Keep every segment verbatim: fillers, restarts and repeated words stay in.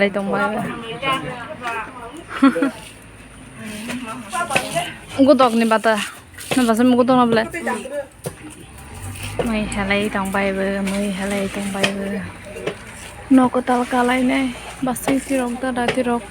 Lai tongbai. Godok ni bata. Na basa mo godok na bole. Mui halai tongbai bo, mui halai tongbai bo. Nok kwtal kalai nai. Basa tirok da da tirok.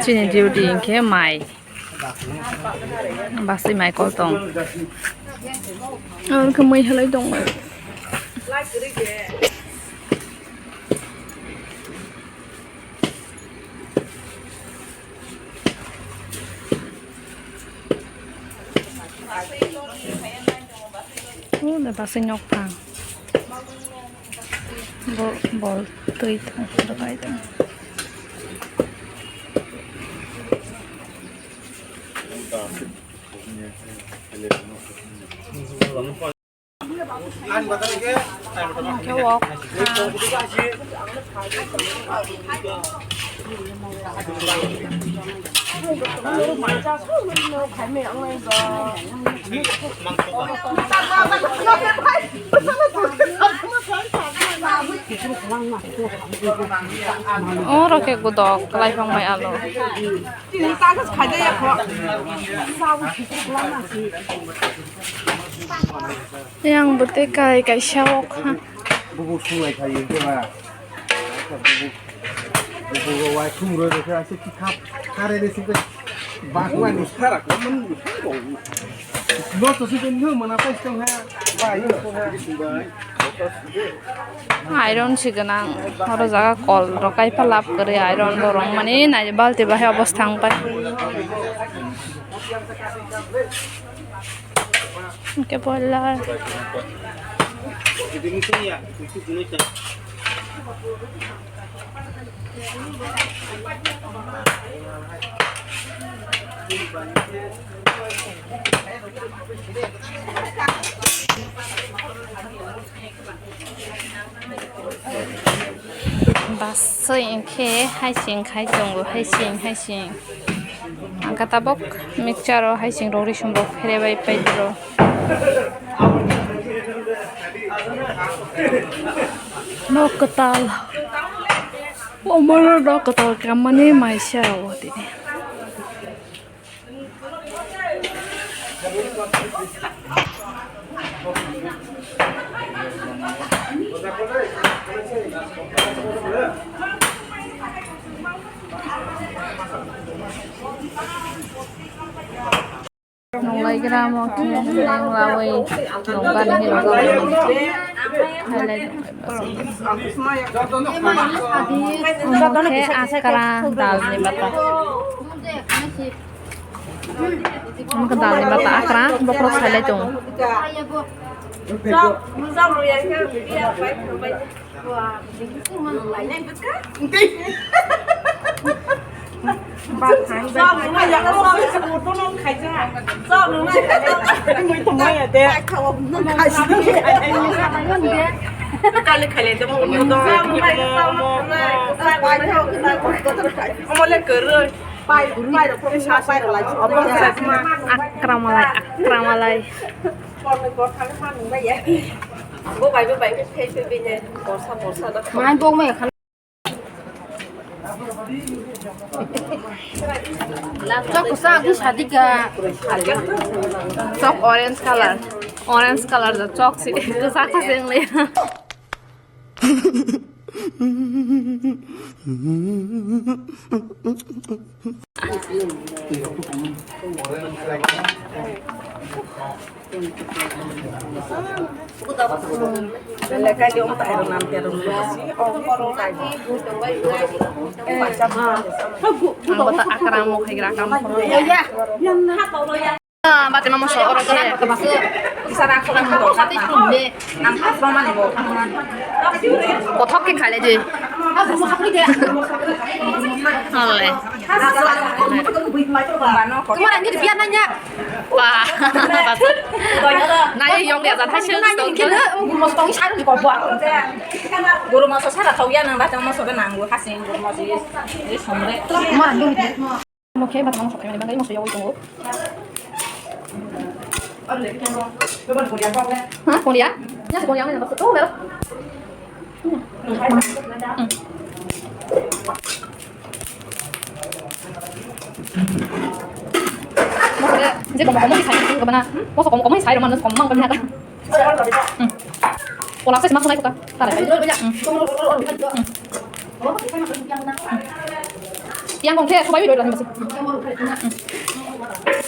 Chini duty hinkhe mai. Basi mai kol tong. Ang khe mai halai tong. Oh, na basi nyok pang. Bo-, bol twi tong, rwbai tong. Khe wok. Oro khe godok kwlai phang bai alo. Yang bwtwi kai kaisa o kha. Bubu sungai khayo khe ba. Bubu, bubu wai khum roi roi khe ase ki khap kare de sing. Bakwa ni sara ko man. Lo to si ben no mana pa istong ha. Ba yo ko ha. Iron si gwnang, oro jaga kol rok kaipa lab kwrwi iron bo rwng mani nai balti bahai obostha wng pai. Hwnkhe boiler. Basai hinkhe haising khai tongo, haising, haising. Ang khe tabok mixture o haising rok risum rok pherebai pai bro. Nok kwtal. Omo nok kwtal kammani maisa o tini. Nunglai gram o khe neng lawi nungkani hinwi kok. Hailai nunglai bwswk. Omo khe akra dal ni bata. Omo khe dal ni bata akra, bokhorok sailai tongo. Omo le kwrwi. Akra malai, akra malai. Bo bai bo bai khe phai phai bini borsa borsa da. Mai bok mai khan. Chok kwchak ni sadika. Chok orange color. Orange color da chok si kwchak kwchak wng lai. Ang bata akram mo khagra akram. Ah, bati mama so oro khe. Kothok khe khale je. Hole. Kemana ini dia nanya? Wah. Nanya yang dia zat hasil. Nanya kena, um, mesti sai di kau buat. Guru masa sara tau ya nang datang masa benang guru kasih guru masa ini somre. Kemana ini? Omo khe bata mangso khaimani bagwi moso yogwi tongo. Ha, Korea? Ya, Korea mana? Oh, well. Hmm. Mosok le, je kom kom sai, kom na. Mosok kom kom sai, mana kom mang kom na. Hmm. Kola se mas nai ko ta. Tara. Hmm. Yang kong the, subai doi lagi masih.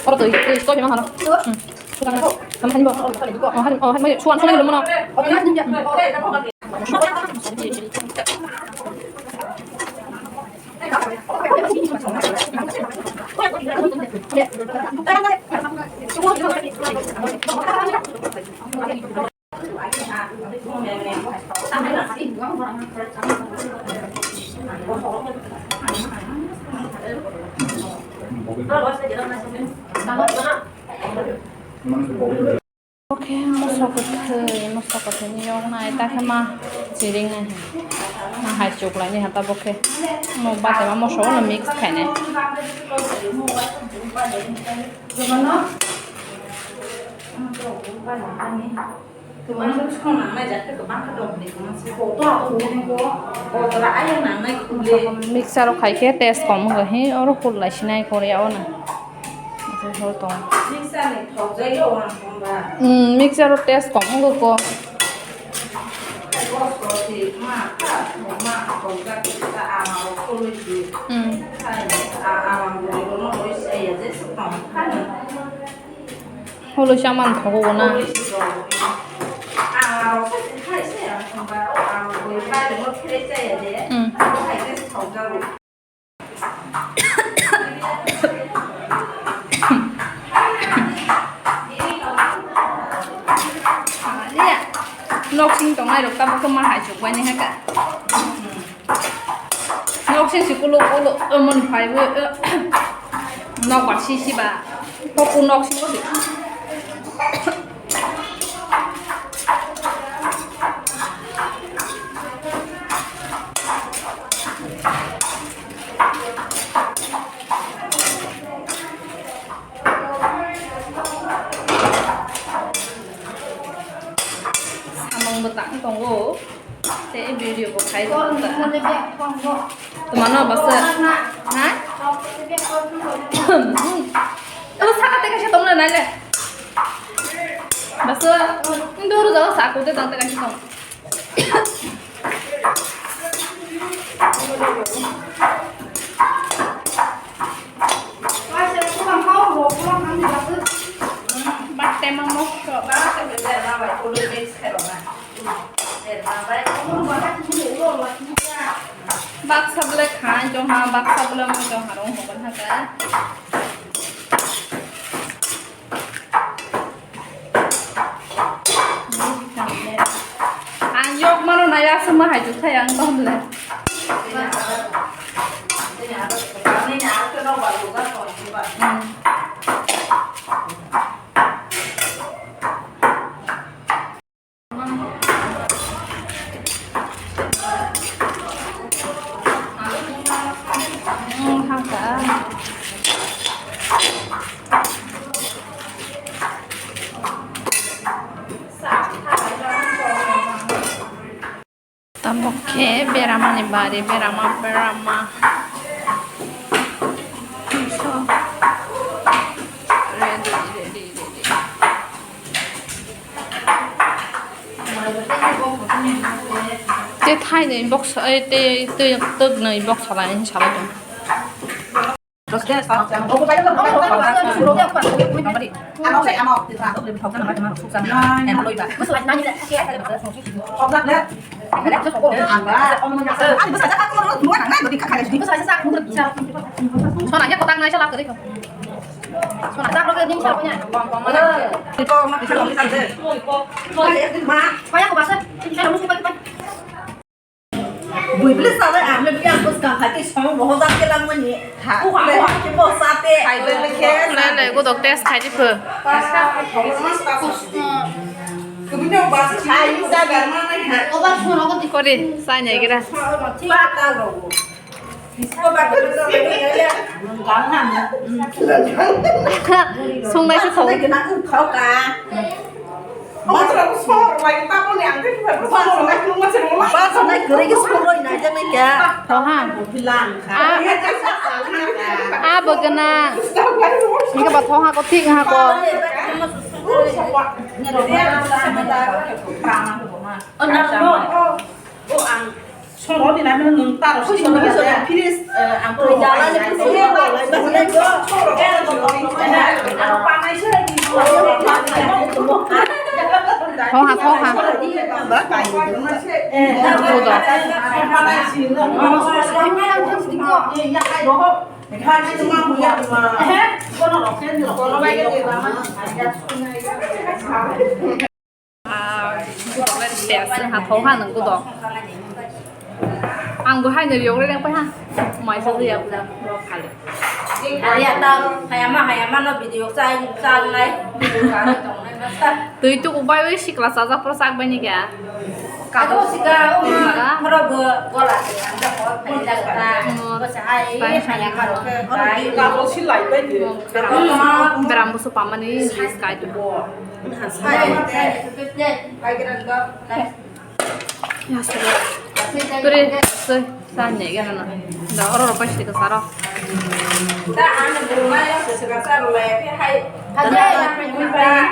Oro tu, tu, tu memang halo. Sama kan bo. Oh, han, oh, han mai suan suan lu mana. Oke, moso kwthwi, moso kwthwini yoknai, ta khe ma chiringnai, ma hai chuklaini ha tabuk khe, mo batema moso no mix khainai. Mixer o khai khe taste kom wngkha, hi oro hul lai sinai Korea o no. Aswk hor tong. Mm, mixer o taste kom wngkha ko. Mm. Holo saman thogo na. Mm. Nok sing tongnai rok tabuk khe ma hai chukbaini hai ka. Nok sing si kulo kulo, eh, mon phai bo, eh, nok ba si si ba. Hoku nok sing bo si. Samung bwtang tongo. Tei video bo khai tongo ta. Tuma no basa. Ha? Abo saka tei kaisa tongmani nai le. Basa. Indo ro jaga saka tei tang tei kaisa tong. Bak tema mokto. Baksa bwlai khan jongha, baksa bwlai mo jongha rong hokon haka. Ang yok mano nai aswk ma hai juthai ang tong le. Hmm. Tabuk khe beramani bari, berama, berama. So, ready, ready, ready. Tei thainwi box, eh, tei, tei, twknwi box salai, salai tong. Bui bwlai salai ang le biang bwskang hai tei song rohorjak khe langmani. Ha. Buha buha khe bo sa te. Hai bai bai khe. Nai nai godok test khai di pho. Pasta khai di pho. Kebini basa khai sa garma nai ha. Kori sai nai gira. Pata rogo. Songnaisa thawi. Thoha. Ah, ah, bo gana. Hingke ba thoha ko thik ha ko. Thoha, thoha. Udo. Ah, gudok le test ha thok ha nang gudok. Ang bo hai no yog le leng pai ha. Mai sa ya bla phale. Ari ata hayama hayama no video chai chai nai. Twi tu ubai wi sikla chaja pro sak bai ni kya. Kago sika uma horo go gola se anda ko phai da ta. Ko sa hai hayama ro ke bai. Kago silai bai de. Beram busu pamani lis kai tu. Turi, soi, sa ne gana na. Da oro ro pasti ka saro.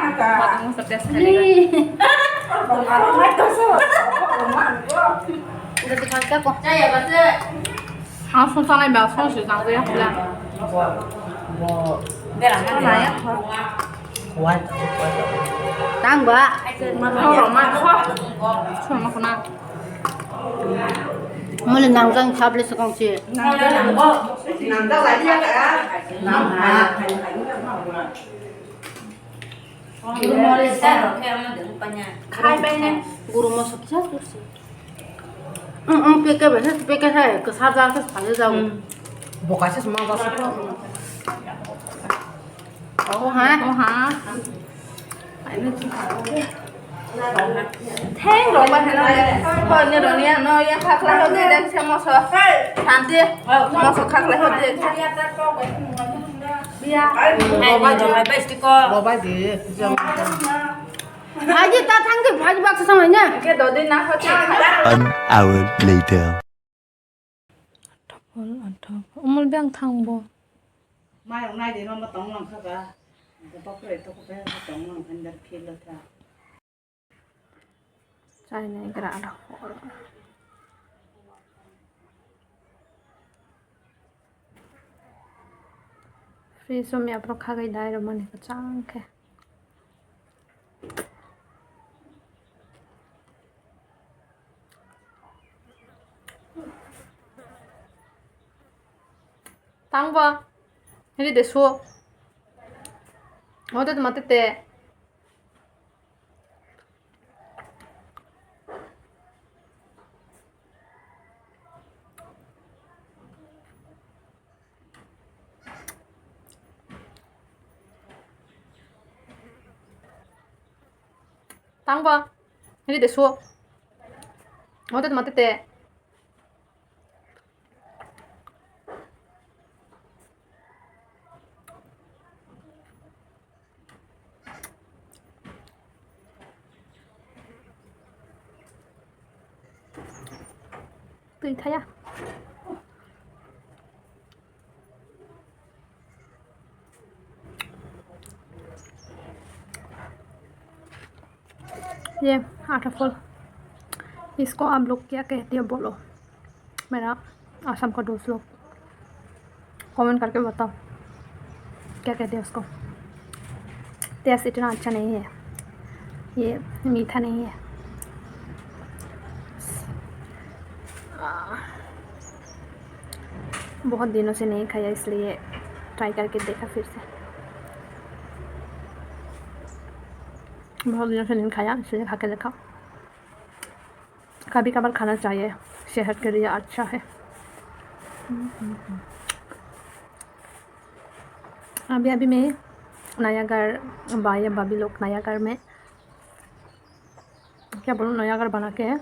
Matang masa test kali. Udah dikhangka kok. Ang sung sanai ba sung si nang ya pula. Berang mana ya? Tang ba. Sung ma kuna. Muli nang jang sable sukang si. Nang jang lagi ya ka? Nang ha. Guru moso kisa kursi. Ang, ang peke ba, peke sa, ke sa ja, ke sa ja. Boka se sma ja se. Oh ha. Oh ha. Theng rok ba heno. Ko ne roni ano ya khakla ho de dek se moso. Thanti. Moso khakla ho de. Biya. Bobai de. Bobai de. Bhaji ta thang de, bhaji baksa samai na. Ke dodi na hoti. One hour later. Athapol, athapol. Umul bang thang bo. Mai rok nai de no ma tong lang kha ga. Ko pakre to ko pe tong lang khan dar khil la tha. Chai nai gra da. Fridge o mia pro khagai dai rw mani kwchang khe. Tang bo. Hini de su. Hote tuma tete. Tang bo. Hini de su. Hote tuma tete. Twi thaya. ये आठाफल, इसको आप लोग क्या कहते हैं बोलो, मेरा आसाम का दोस्त लोग। कमेंट करके बताओ, क्या कहते हैं उसको। टेस्ट इतना अच्छा नहीं है, ये मीठा नहीं है। आ, बहुत दिनों से नहीं खाया, इसलिए ट्राई करके देखा फिर से। बहुत दिनों से नहीं खाया, इसलिए खा के देखा। कभी कभार खाना चाहिए, सेहत के लिए अच्छा है। अभी अभी मैं नया घर, भाई भाभी लोग नया घर में, क्या बोलूँ, नया घर बना के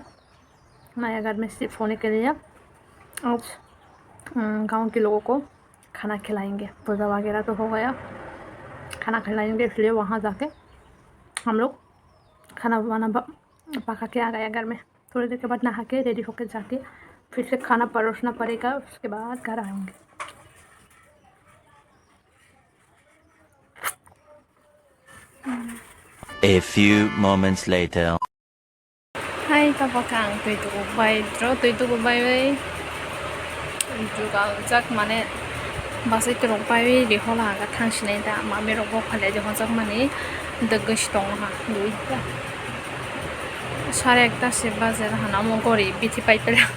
नया घर में शिफ्ट होने के लिए आज हम्म, गाँव के लोगों को खाना खिलाएंगे। पूजा वगैरह तो हो गया, खाना खिलाएंगे, इसलिए वहाँ जाके हम लोग खाना बनाना ब-, पका के आ गया घर में। थोड़ी देर के बाद नहा के रेडी होके जाके फिर से खाना परोसना पड़ेगा, उसके बाद घर आएंगे। A few moments later. Hai, tabok ang twi tubu bai, dro twi tubu bai bai. Jugal jak mane basai torok bai bai rihola aga thang sinai da, mami rok bo phalya de hojak mani dwgwi si tongo ha, dui ta. Sare ekta se bajar hana omo gori bithi pai pela.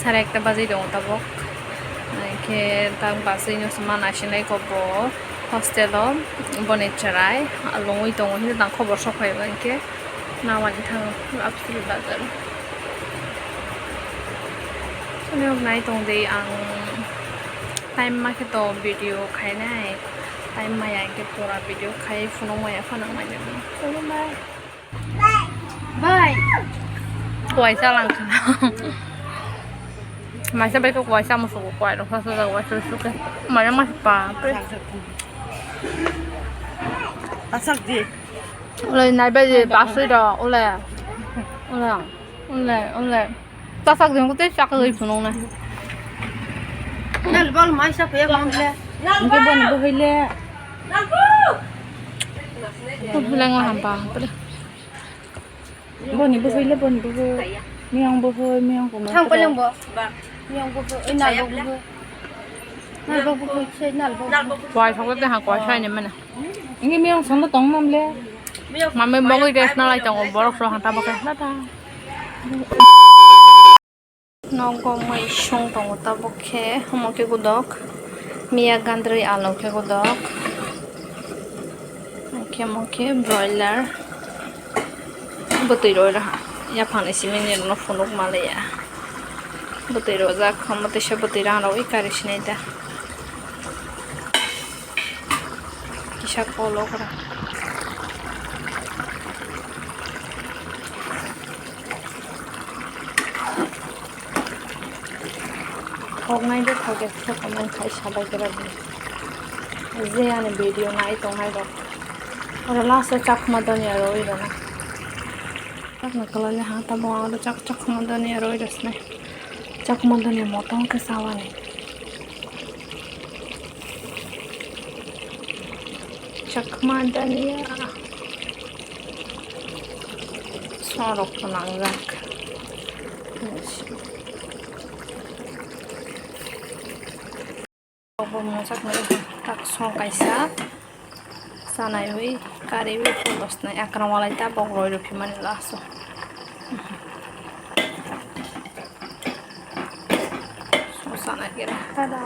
Sare ekta bajai tongo tabok. Hingke tak bus ino se ma naisinai kok bo hostel o boni chwrai lungui tongo hino tang khobor sok phai ba hingke namani thango Apsili bazar. Chini nok nai tong di ang time ma khe to video khainai time maya hingke pura video khai phunuk maya phano nai. Bai. Kuai salang kha. Maisa bai ko kuai samu suku kuai rok sa sa kuai su su ke. Maya mas pa. Asak di. Ulai nai bai di basui do ulai. Ulai. Ulai ulai. Tasak jeng ko te chak goi phunung na. Nal bol maisa pe bang le. Nge bon bo hoi le. Ko phuleng o hampa. Boni bo hoi le boni bo hoi. Miyang bo hoi miyang ko. Thang peleng bo. Miyang bo hoi nal bo hoi. Nal bo hoi se nal bo. Kuai thok te ha kuai sai ne mana. Ingi miyang song tong mam le. Mami bogoi rest na lai tongo borok so hata bokhe na ta. Nogo mui song tongo tabok khe omo khe godok miya gandri alo khe godok. Khe omo khe broiler bwtwi roi raha yaphangni simi nirokno phunuk maliya bwtwi rojak omo teisa bwtwi rang rogwi kari sinai da. Kisa kolo kora. Thoknai de thoke se comment khai sabai kora di. Je ani video nai tongnai rok. Oro last o chakma doniya roi rona. Chakma kalai le ha tamo oro chak chakma doniya roi rosne. Chakma doniya motong ke sawani. Chakma daniya. Sorok ko nangjak. Obo mojak nai tak song kaisa. Sanai wi kari wi photos nai akra walai ta bok roi rw phimani laso. Song sanai kira. Tada.